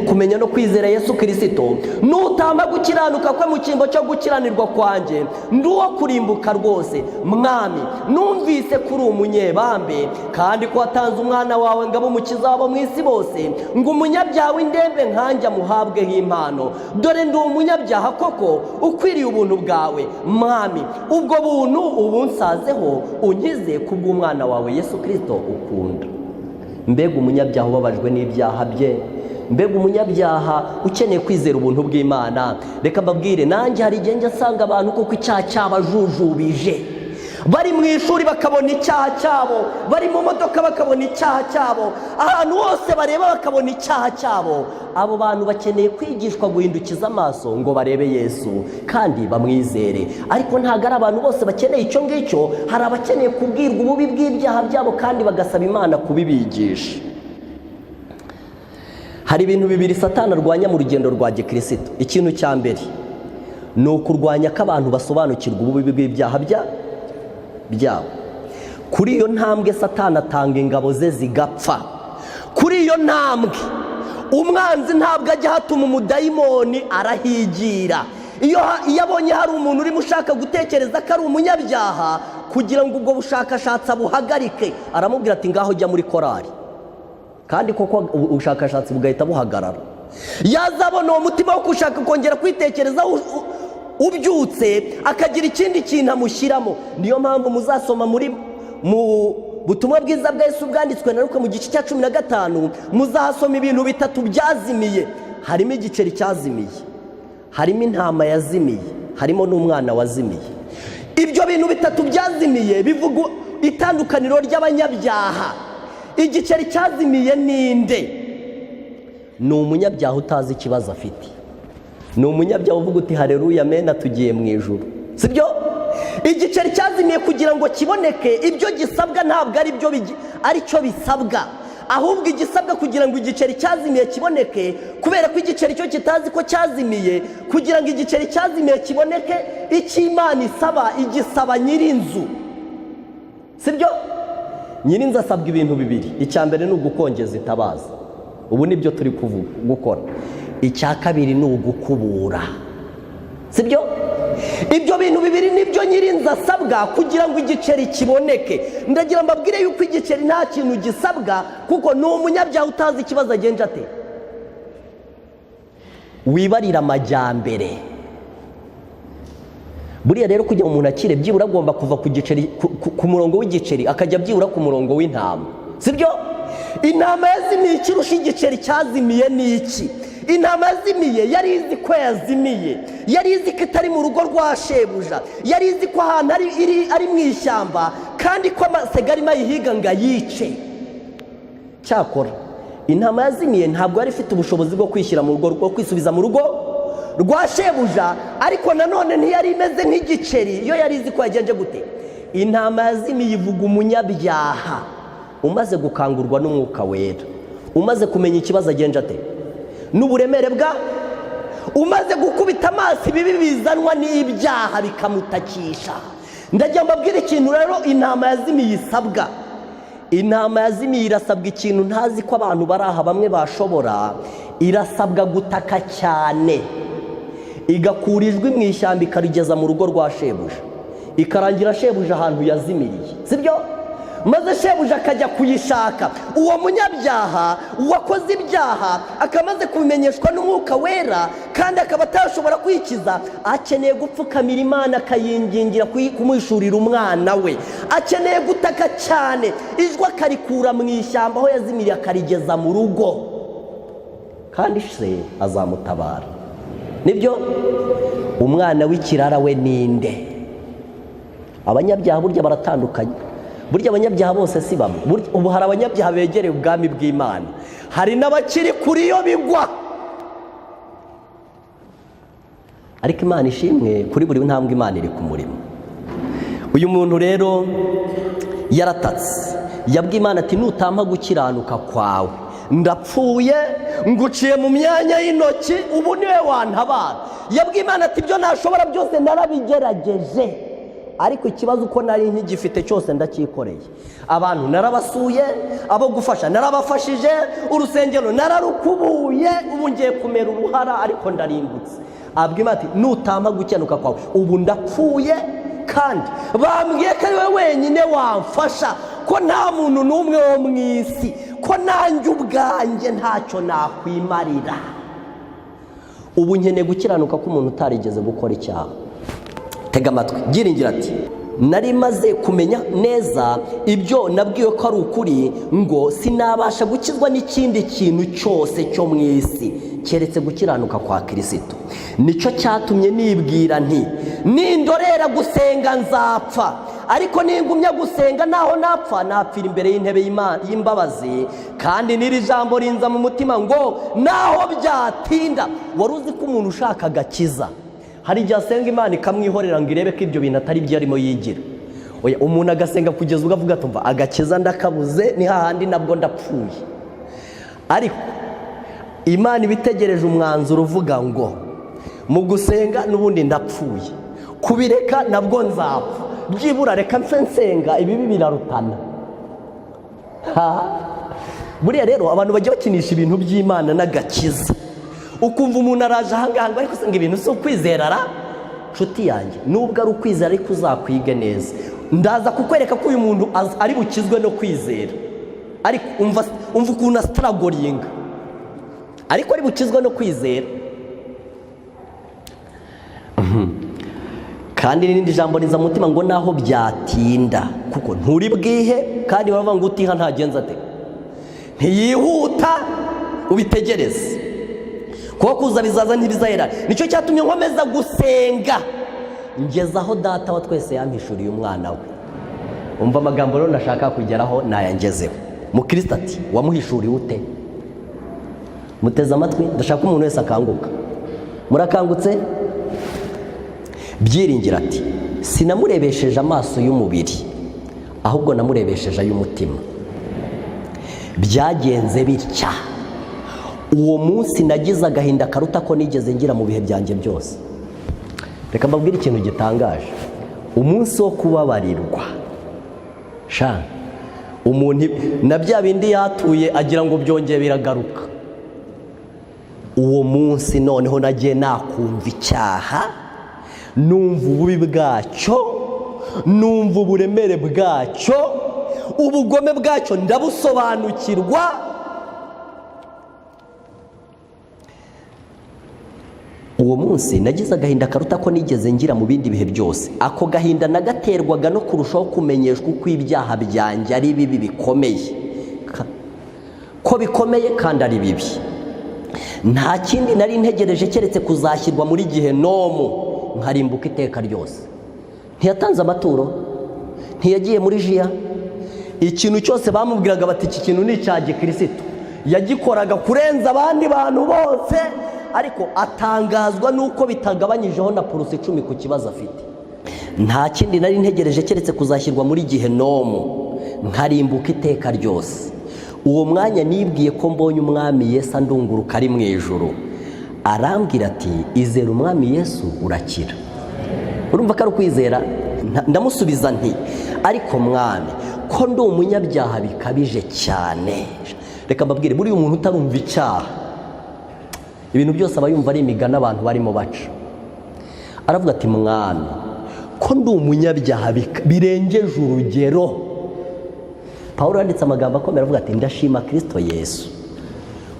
kumenya no kwizera Yesu Kirisito. "Nutamba gukiranuka kwe mu cyimbo cyo gukiranirwa kwanjye, ndi uwo kurimbuka rwose. Mwami, numvise ko uri umunyebambe, kandi ko watanze umwana wawe ngo abe umukiza wabo mu isi bose, ngo umunyabyaha w'indembe nkanjye amuhabweho impano. Dore ndi umunyabyaha koko ukwiriye ubuntu bwawe. Mwami, ubwo buntu ubunsazeho, unkize kubw'umwana wawe Yesu Kirisito ukunda." Mbega umunyabyaha ubabajwe n'ibyaha bye! Mbega umunyabyaha ukeneye kwizera ubuntu bw'Imana! Reka mbabwire, nanjye hari igihe njya nsanga abantu kuko icyaha cyabajujubije, bari mu ishuri bakabona icyaha cyabo, bari mu modoka bakabona icyaha cyabo, ahantu hose bareba bakabona icyaha cyabo. Abo bantu bakeneye kwigishwa guhindukiza amaso ngo barebe Yesu kandi bamwizere. Ariko ntabwo ari abantu bose bakeneye icyo ngicyo. Hari abakeneye kubwirwa ububi bw'ibyaha byabo kandi bagasaba Imana kubibigisha. Hari ibintu bibiri Satani arwanya mu rugendo rwa gikirisitu. Ikintu cya mbere ni ukurwanya ko abantu basobanukirwa ububi bw'ibyaha byabo. Kuri iyo ntambwe Satani atanga ingabo ze zigapfa. Kuri iyo ntambwe umwanzi ntabwo ajya ahatuma umudayimoni, arahigira. Iyo abonye hari umuntu urimo ushaka gutekereza ko ari umunyabyaha, kugira ngo ubwo bushakashatsi abuhagarike, aramubwira ati: "Ngaho jya muri korari." Kandi koko ubushakashatsi bugahita buhagarara. Yazabona uwo mutima wo gushaka kongera kwitekerezaho ubyutse, akagira ikindi kintu amushyiramo. Niyo mpamvu muzasoma muri mu butumwa bwiza bwa Yesu bwanditswe na Luka, mu gice cya 15, muzahasoma ibintu bitatu byazimiye. Harimo igiceri cyazimiye, harimo intama yazimiye, harimo n'umwana wazimiye. Ibyo bintu bitatu byazimiye bivuga itandukaniro ry'abanyabyaha. Igiceri cyazimiye ninde? Ni umunyabyaha utazi ikibazo afite, ni umunyabyaha uvuga uti: "Hareruya, amena, tugiye mu ijuru." Sibyo? Igiceri cyazimiye, kugira ngo kiboneke, ibyo gisabwa ntabwo ari byo aricyo bisabwa. Ahubwo igisabwa kugira ngo igiceri cyazimiye kiboneke, kubera ko igiceri cyo kitazi ko cyazimiye, kugira ngo igiceri cyazimiye kiboneke, icyo Imana isaba, igisaba nyir'inzu. Sibyo? Nyir'inzu asabwa ibintu bibiri. Icya mbere ni ugukongeza itabaza, ubu nibyo turi gukora. Icya kabiri ni ugukubura. Sibyo? Ibyo bintu bibiri nibyo nyir'inzu asabwa kugira ngo igiceri kiboneke. Ndagira mbabwire yuko igiceri nta kintu gisabwa, kuko ni umunyabyaha utazi ikibazo agenje ate, wibarira amajyambere. Buriya rero kugira ngo umuntu akire, byibura agomba kuva ku giceri, ku murongo w'igiceri, akajya byibura ku murongo w'intama. Sibyo? Intama yazimiye, ikirusha igiceri cyazimiye ni iki? Intama yazimiye yari izi ko yazimiye, yari izi ko itari mu rugo rwa shebuja, yari izi ko ahantu ari mu ishyamba, kandi ko amasega arimo ayihiga ngo ayice. Cyakora intama yazimiye ntabwo yari ifite ubushobozi bwo kwishyira mu rugo, rwo kwisubiza mu rugo rwa shebuja. Ariko nanone ntiyari imeze nk'igiceri, iyo yari izi ko yagenje gute. Intama yazimiye ivuga umunyabyaha umaze gukangurwa n'Umwuka Wera, umaze kumenya ikibazo agenje ate n'uburemere bwa, umaze gukubita amaso ibibi bizanwa n'ibyaha bikamutakisha. Ndagira mbabwire ikintu rero intama yazimiye isabwa. Intama yazimiye irasabwa ikintu ntazi ko abantu bari aha bamwe bashobora. Irasabwa gutaka cyane, igakura ijwi mu ishyamba, ikarigeza mu rugo rwa shebuja, ikarangira shebuja ahantu yazimiriye. Sibyo? Maze shebuja akajya kuyishaka. Uwo munyabyaha wakoze ibyaha, akamaze kubimenyeshwa n'Umwuka Wera, kandi akaba atashobora kwikiza, akeneye gupfukamira Imana akayingingira kumuhishurira umwana we. Akeneye gutaka cyane, ijwi akarikura mu ishyamba aho yazimiriye, akarigeza mu rugo, kandi se azamutabara. Nibyo. Umwana w'ikirara we ninde? Abanyabyaha burya baratandukanye. Burya abanyabyaha bose si bamwe. Ubu hari abanyabyaha begereye ubwami bw'Imana, hari n'abakiri kuri yo bigwa. Ariko Imana ishimwe, kuri buri ntambwe Imana iri ku murimo. Uyu muntu rero yaratatse, yabwiye Imana ati: "Nutampa gukiranuka kwawe ndapfuye, nguciye mu myanya y'intoki, ubu niwe wantabara." Yabwiye Imana ati: "Ibyo nashobora byose narabigerageje, ariko ikibazo uko nari nkigifite cyose ndacyikoreye. Abantu narabasuye, abo gufasha narabafashije, urusengero nararukubuye, ubu ngiye kumera uruhara, ariko ndarimbutse." Abwira Imana ati: "Nutampa gukenuka kwawe ubu ndapfuye, kandi bambwiye ko ari we wenyine wamfasha, ko nta muntu n'umwe wo mu isi, ko nanjye ubwanjye ntacyo nakwimarira. Ubu nkeneye gukiranuka k'umuntu utarigeze gukora icyaha." Tega amatwi. Byiringiro ati: Nari maze kumenya neza ibyo nabwiwe ko ari ukuri, ngo sinabasha gukizwa n'ikindi kintu cyose cyo mu isi keretse gukiranuka kwa Kirisito. Nicyo cyatumye nibwira nti: "Nindorera gusenga nzapfa, ariko ningumya gusenga, naho napfa napfira imbere y'intebe y'imbabazi." Kandi n'iri jambo rinza mu mutima ngo: "Naho byatinda." Wari uzi ko umuntu ushaka agakiza hari igihe asenga Imana ikamwihorera ngo irebe ko ibyo bintu atari byo arimo yigira? Oya, umuntu agasenga kugeza ubwo avuga ati: "Agakiza ndakabuze, ni hahandi nabwo ndapfuye." Ariko Imana iba itegereje umwanzuro uvuga ngo: "Mu gusenga n'ubundi ndapfuye, kubireka nabwo nzapfa, byibura reka mfe nsenga, ibibi birarutana." Buriya rero abantu bajya bakinisha ibintu by'Imana n'agakiza, ukumva umuntu araje ahangaha ngo: "Ariko ngo ibintu si ukwizera ra?" Nshuti yanjye, nubwo ari ukwizera, ariko uzakwige neza. Ndaza kukwereka ko uyu muntu ari bukizwe no kwizera, ariko umva ukuntu astrugglinga, ariko ari bukizwe no kwizera. Kandi n'irindi jambo riza mu mutima ngo: "Naho byatinda, kuko nturi bwihe." Kandi baravuga ngo utiha ntagenza ate? Ntiyihuta. Ubitegereze, kuko kuza bizaza, ntibizahera. Nicyo cyatumye nkomeza gusenga ngeze aho Data wa twese yampishuriye umwana we. Umva amagambo rero nashaka kugeraho nayangezeho. Mukristo ati: "Wamuhishuriye ute?" Muteze amatwi, ndashaka ko umuntu wese akanguka. Murakangutse? Byiringira ati: "Sinamurebesheje amaso y'umubiri, ahubwo namurebesheje ay'umutima." Byagenze bitya: uwo munsi nagize agahinda karuta ko nigeze ngira mu bihe byanjye byose. Reka mbabwire ikintu gitangaje: umunsi wo kubabarirwa, sha, umuntu na bya bindi yatuye agira ngo byongeye biragaruka. Uwo munsi noneho nagiye nakumva icyaha, numva ububi bwacyo, numva uburemere bwacyo, ubugome bwacyo ndabusobanukirwa. Uwo munsi nagize agahinda karuta ko nigeze ngira mu bindi bihe byose. Ako gahinda nagaterwaga no kurushaho kumenyeshwa uko ibyaha byanjye ari bibi bikomeye, ko bikomeye kandi ari bibi. Nta kindi nari ntegereje keretse kuzashyirwa muri gihenomu nkarimbuka iteka ryose. Ntiyatanze amaturo, ntiyagiye muri jiya, ikintu cyose bamubwiraga bati: "Iki kintu ni icya gikirisitu," yagikoraga kurenza abandi bantu bose, ariko atangazwa n'uko bitagabanyijeho na 10% ku kibazo afite. Nta kindi nari ntegereje keretse kuzashyirwa muri gihenomu nkarimbuka iteka ryose. Uwo mwanya nibwiye ko mbonye Umwami Yesu andunguruka ari mu ijuru, arambwira ati: "Izera Umwami Yesu urakira." Urumva ko ari ukwizera. Ndamusubiza nti: "Ariko Mwami, ko ndi umunyabyaha bikabije cyane?" Reka mbabwire, buriya umuntu utarumva icyaha, ibintu byose aba yumva ari imigani abantu barimo baca. Aravuga ati: "Mwami, ko ndi umunyabyaha birengeje urugero?" Paul yanditse amagambo akomeye, aravuga ati: "Ndashima Kirisito Yesu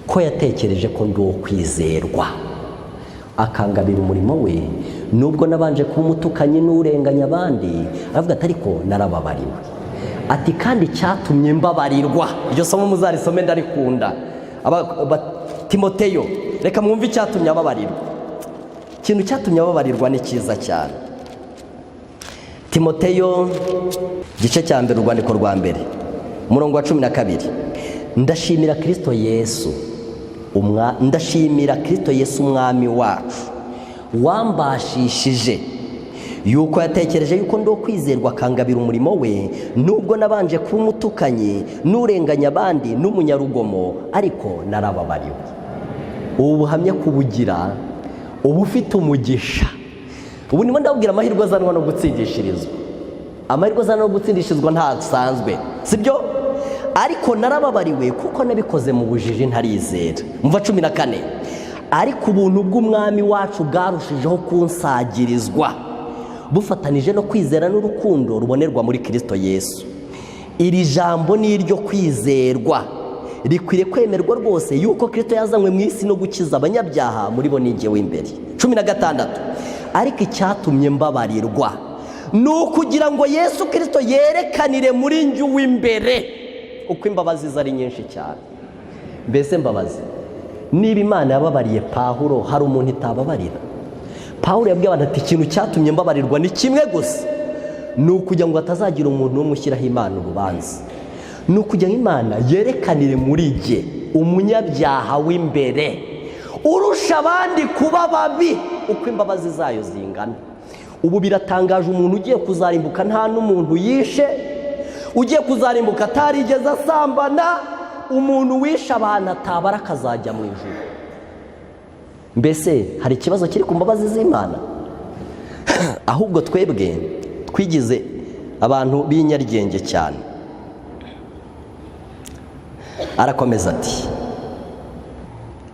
ko yatekereje ko ndi uwo kwizerwa, akangabira umurimo we, nubwo nabanje kuba umutukanyi n'urenganya abandi." Aravuga ati: "Ariko narababariwe." Ati: "Kandi icyatumye mbabarirwa," iryo somo muzarisome, ndarikunda, Timoteyo. Reka mwumve icyatumye ababarirwa. Ikintu cyatumye ababarirwa ni cyiza cyane. Timoteyo, igice cya mbere, urwandiko rwa mbere, umurongo wa 12: "Ndashimira Kirisito Yesu, ndashimira Kirisito Yesu Umwami wacu wambashishije yuko yatekereje yuko ndi kwizerwa, akangabira umurimo we, nubwo nabanje kuba umutukanyi n'urenganya abandi n'umunyarugomo, ariko narababariwe." Ubu buhamya kubugira uba ufite umugisha. Ubu ndimo ndababwira amahirwe azanwa no gutsindishirizwa. Amahirwe azanwa no gutsindishirizwa ntasanzwe, sibyo? "Ariko narababariwe kuko nabikoze mu bujiji ntarizera." Mva 14: "Ariko ubuntu bw'Umwami wacu bwarushijeho kunsagirizwa, bufatanije no kwizera n'urukundo rubonerwa muri Kirisito Yesu. Iri jambo ni iryo kwizerwa, rikwiriye kwemerwa rwose, yuko Kirisito yazanywe mu isi no gukiza abanyabyaha, muri bo ninjye w'imbere." 16: "Ariko icyatumye mbabarirwa Ni ukugira ngo Yesu Kirisito yerekanire muri njye uw'imbere uko imbabazi ze ari nyinshi cyane. Mbese mbabazi, niba Imana yababariye Pawulo, hari umuntu itababarira? Pawulo yabwiye abantu ati: "Ikintu cyatumye mbabarirwa ni kimwe gusa, ni ukugira ngo hatazagira umuntu umwe ushyiraho Imana urubanza, ni ukugira ngo Imana yerekanire muri jye umunyabyaha w'imbere urusha abandi kuba babi uko imbabazi zayo zingana." Ubu biratangaje, umuntu ugiye kuzarimbuka nta n'umuntu yishe, ugiye kuzarimbuka atarigeze asambana, umuntu wishe abantu atabara akazajya mu ijuru. Mbese hari ikibazo kiri ku mbabazi z'Imana? Ahubwo twebwe twigize abantu b'inyaryenge cyane. Arakomeza ati: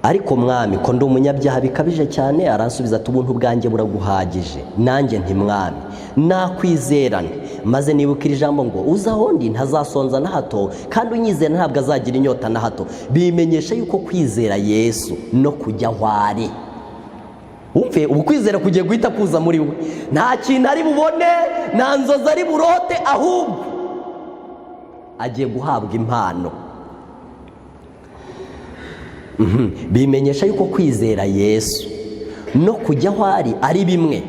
"Ariko Mwami, ko ndi umunyabyaha bikabije cyane?" Aransubiza ati: "Ubuntu bwanjye buraguhagije." Nanjye nti: "Mwami, nakwizerane?" Maze nibuka iri jambo ngo: "Uza aho ndi ntazasonza na hato, kandi unyizera ntabwo azagira inyota na hato." Bimenyesha yuko kwizera Yesu no kujya aho ari, wumve, ubu kwizera kugiye guhita kuza muri we. Nta kintu ari bubone, nta nzozi ari burote, ahubwo agiye guhabwa impano. Bimenyesha yuko kwizera Yesu no kujya aho ari ari bimwe.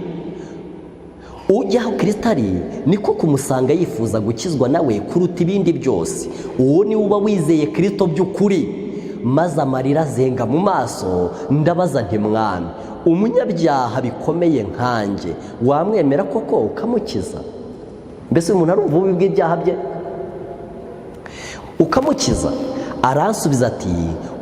Ujya aho Kirisito ari niko kumusanga yifuza gukizwa nawe kuruta ibindi byose. Uwo niwe uba wizeye Kirisito by'ukuri. Maze amarira azenga mu maso, ndabaza nti: "Mwami, umunyabyaha bikomeye nkanjye wamwemera koko ukamukiza?" Mbese umuntu arumva ububi bw'ibyaha bye, ukamukiza? Aransubiza ati: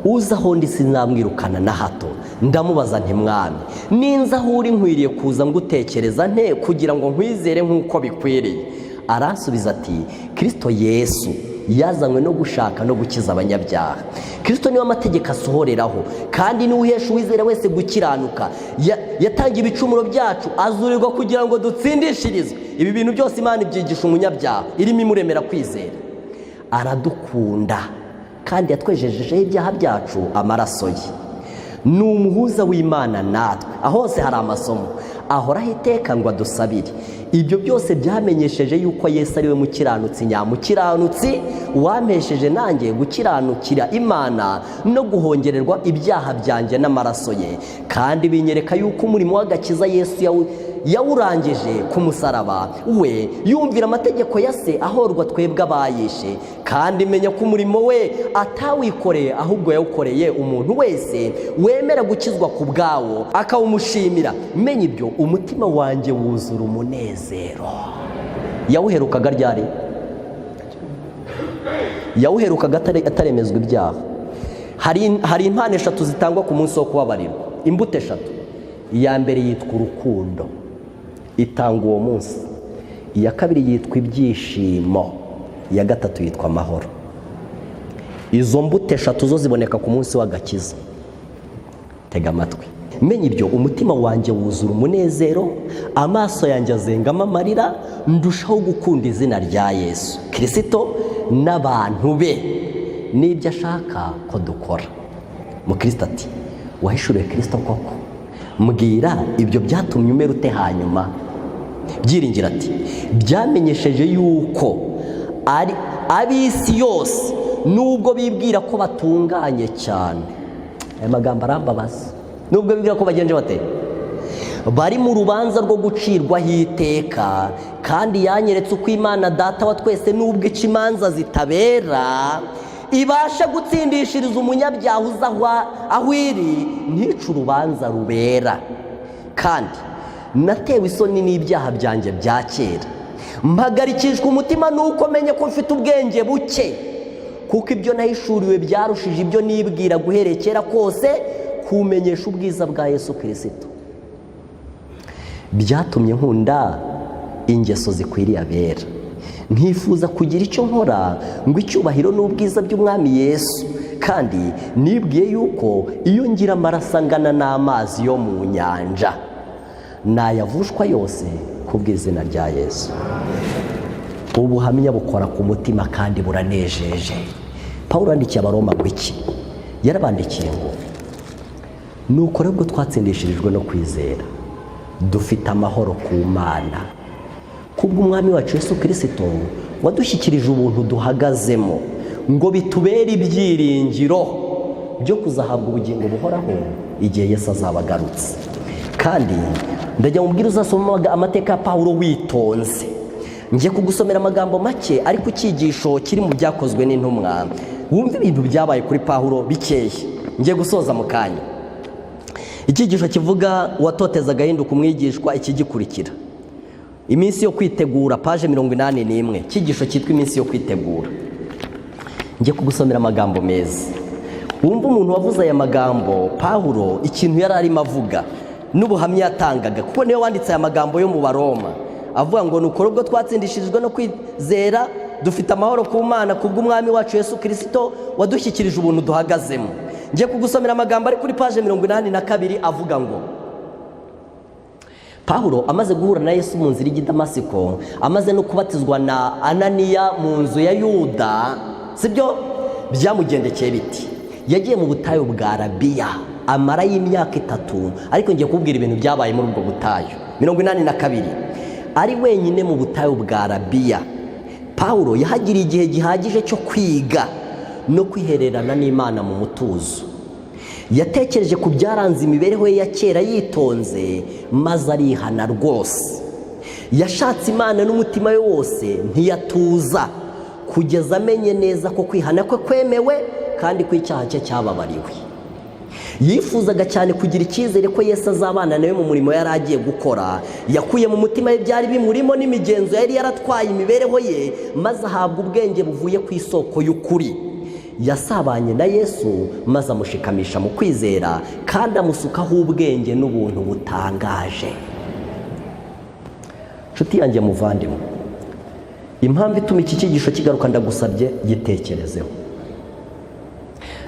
"Uza aho ndi sinamwirukana na hato." Ndamubaza nti: "Mwami, ninza aho uri nkwiriye kuza ngutekereza nte kugira ngo nkwizere nk'uko bikwiriye?" Aransubiza ati: "Kirisito Yesu yazanywe no gushaka no gukiza abanyabyaha. Kirisito niwe amategeko asohoreraho, kandi niwe uhesha uwizera wese gukiranuka. Yatangiye ibicumuro byacu, azurirwa kugira ngo dutsindishirizwe." Ibi bintu byose Imana ibyigisha umunyabyaha irimo imuremera kwizera. "Aradukunda kandi yatwejejeho ibyaha byacu amaraso ye. Ni umuhuza w'Imana natwe." Aho hose hari amasomo. "Ahoraho iteka ngo adusabire." Ibyo byose byamenyesheje yuko Yesu ari we mukiranutsi nyamukiranutsi, wampesheje nanjye gukiranukira Imana no guhongererwa ibyaha byanjye n'amaraso ye. Kandi binyereka yuko umurimo w'agakiza Yesu yawurangije ku musaraba we, yumvira amategeko ya Se ahorwa twebwe abayishe. Kandi menya ko umurimo we atawikoreye, ahubwo yawukoreye umuntu wese wemera gukizwa ku bwawo akawumushimira. Menya ibyo, umutima wanjye wuzura umunezero. Yawuherukaga ryari? Yawuherukaga ataremezwa ibyaha. Hari impano eshatu zitangwa ku munsi wo kubabarirwa, imbuto eshatu. Iya mbere yitwa urukundo, itanga uwo munsi. Iya kabiri yitwa ibyishimo. Iya gatatu yitwa amahoro. Izo mbuto eshatu zo ziboneka ku munsi w'agakiza. Tega amatwi. Menya ibyo, umutima wanjye wuzura umunezero, amaso yanjye azengamo amarira, ndushaho gukunda izina rya Yesu Kirisito n'abantu be n'ibyo ashaka ko dukora. Mukristo ati: "Wahishuriwe Kirisito koko? Mbwira, ibyo byatumye umera ute hanyuma?" Byiringira ati: "Byamenyesheje yuko ari ab'isi yose, nubwo bibwira ko batunganye cyane." Aya magambo arambabaza. Nubwo bibwira ko bagenje bate, bari mu rubanza rwo gucirwaho iteka. Kandi yanyeretse uko Imana Data wa twese, nubwo ica imanza zitabera, ibasha gutsindishiriza umunyabyaha uza aho iri ntice urubanza rubera. Kandi natewe isoni n'ibyaha byanjye bya kera, mpagarikishwa umutima nuko menye ko mfite ubwenge buke, kuko ibyo nahishuriwe byarushije ibyo nibwira guhereye kera kose kumenyesha ubwiza bwa Yesu Kirisito. Byatumye nkunda ingeso zikwiriye abera, nkifuza kugira icyo nkora ngo icyubahiro n'ubwiza by'Umwami Yesu. Kandi nibwiye yuko iyo ngira amaraso angana n'amazi yo mu nyanja, nayavushwa yose ku bw'izina rya Yesu. Ubuhamya bukora ku mutima kandi buranejeje. Paul yandikiye Abaroma ngo iki? Yarabandikiye ngo: "Nuko rero ubwo twatsindishirijwe no kwizera, dufite amahoro ku Mana Kubw'Umwami wacu Yesu Kirisito wadushyikirije ubuntu duhagazemo, ngo bitubere ibyiringiro byo kuzahabwa ubugingo buhoraho igihe Yesu azaba agarutse. Kandi ndajya mubwira, uzasoma amateka ya Pawulo witonze. Ngiye kugusomera amagambo make, ariko icyigisho kiri mu Byakozwe n'Intumwa, wumve ibintu byabaye kuri Pawulo bikeya. Ngiye gusoza mu kanya. Icyigisho kivuga uwatotezaga ahinduka umwigishwa, ikigikurikira, iminsi yo kwitegura, page 81, icyigisho cyitwa iminsi yo kwitegura. Ngiye kugusomera amagambo meza, wumva umuntu wavuze aya magambo, Pawulo, ikintu yari arimo avuga n'ubuhamya yatangaga, kuko niwe wanditse aya magambo yo mu Baroma avuga ngo: "Nukora ubwo twatsindishirijwe no kwizera, dufite amahoro ku Mana kubw'Umwami wacu Yesu Kirisito wadushyikirije ubuntu duhagazemo." Ngiye kugusomera amagambo ari kuri page 82, avuga ngo Pawulo amaze guhura na Yesu mu nzira ijya i Damasiko, amaze no kubatizwa na Ananiya mu nzu ya Yuda, sibyo? Byamugendekeye biti? Yagiye mu butayu bwa Arabiya, amarayo imyaka 3. Ariko ngiye kubwira ibintu byabaye muri ubwo butayu. 82, ari wenyine mu butayu bwa Arabiya, Pawulo yahagiriye igihe gihagije cyo kwiga no kwihererana n'Imana mu mutuzo. Yatekereje ku byaranze imibereho ye ya kera yitonze, maze arihana rwose. Yashatse Imana n'umutima we wose, ntiyatuza kugeza amenye neza ko kwihana kwe kwemewe kandi ko icyaha cye cyababariwe. Yifuzaga cyane kugira icyizere ko Yesu azabana nawe mu murimo yari agiye gukora. Yakuye mu mutima we byari bimurimo n'imigenzo yari yaratwaye imibereho ye, maze ahabwa ubwenge buvuye ku isoko y'ukuri. Yasabanye na Yesu, maze amushikamisha mu kwizera, kandi amusukaho ubwenge n'ubuntu butangaje. Nshuti yanjye muvandimwe, impamvu ituma iki cyigisho kigaruka, ndagusabye gitekerezeho.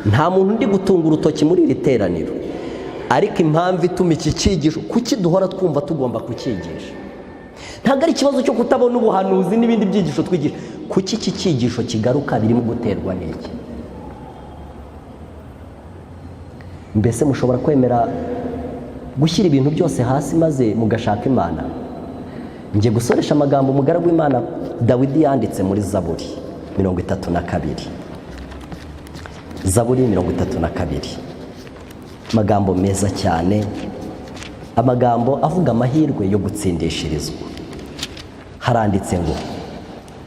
Nta muntu undi gutunga urutoki muri iri teraniro, ariko impamvu ituma iki cyigisho, kuki duhora twumva tugomba kucyigisha, ntabwo ari ikibazo cyo kutabona ubuhanuzi n'ibindi byigisho twigisha. Kuki iki cyigisho kigaruka? Birimo guterwa n'iki? Mbese mushobora kwemera gushyira ibintu byose hasi maze mugashaka Imana? Njye gusoresha amagambo umugaragu w'Imana Dawidi yanditse muri Zaburi 32, Zaburi 32, amagambo meza cyane, amagambo avuga amahirwe yo gutsindishirizwa. Haranditse ngo: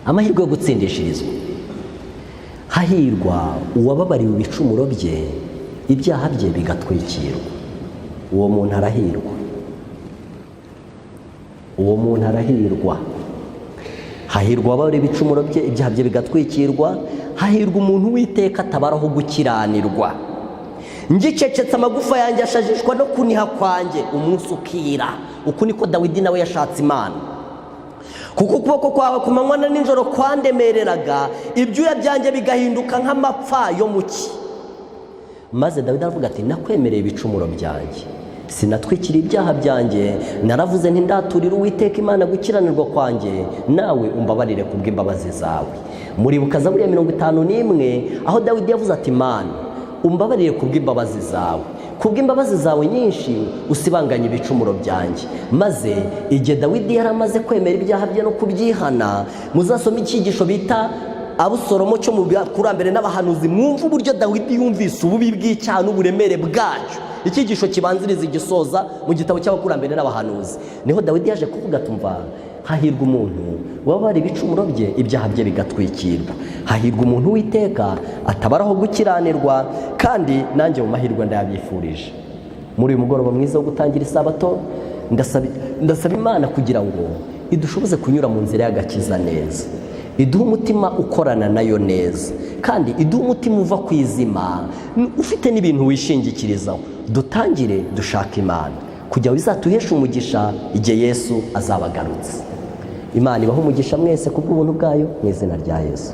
amahirwe yo gutsindishirizwa. Hahirwa uwababariwe ibicumuro bye, ibyaha bye bigatwikirwa. Uwo muntu arahirwa, uwo muntu arahirwa. Hahirwa uwababariwe ibicumuro bye, ibyaha bye bigatwikirwa. Hahirwa umuntu Uwiteka atabaraho gukiranirwa. Ngicecetse, amagufa yanjye ashajishwa no kuniha kwanjye umunsi ukira. Uku niko Dawidi nawe yashatse Imana. Kuko ukuboko kwawe ku manywa na nijoro kwandemereraga, ibyuya byanjye bigahinduka nk'amapfa yo mu cyi. Maze Dawidi aravuga ati: "Nakwemereye ibicumuro byanjye, sinatwikira ibyaha byanjye. Naravuze nti: 'Ndaturira Uwiteka Imana gukiranirwa kwanjye, nawe umbabarire kubw'imbabazi zawe.'" Muribuka Zaburi ya 51, aho Dawidi yavuze ati: "Imana, umbabarire kubw'imbabazi zawe, kubw'imbabazi zawe nyinshi usibanganye ibicumuro byanjye." Maze igihe Dawidi yari amaze kwemera ibyaha bye no kubyihana, muzasome icyigisho bita Abusoromo cyo mu Bakurambere n'Abahanuzi, mwumve uburyo Dawidi yumvise ububi bw'icyaha n'uburemere bwacyo. Icyigisho kibanziriza igisoza mu gitabo cy'Abakurambere n'Abahanuzi, niho Dawidi yaje kuvuga, tumva: "Hahirwa umuntu wabara ibicumuro bye, ibyaha bye bigatwikirwa. Hahirwa umuntu Uwiteka atabaraho gukiranirwa." Kandi nanjye mu mahirwe ndayabifurije muri uyu mugoroba mwiza wo gutangira isabato. Ndasaba Imana kugira ngo idushoboze kunyura mu nzira y'agakiza neza, iduhe umutima ukorana nayo neza, kandi iduhe umutima uva ku izima, ufite n'ibintu wishingikirizaho. Dutangire dushaka Imana kugira ngo bizatuheshe umugisha igihe Yesu azaba agarutse. Imana ibahe umugisha mwese kubw'ubuntu bwayo, mu izina rya Yesu.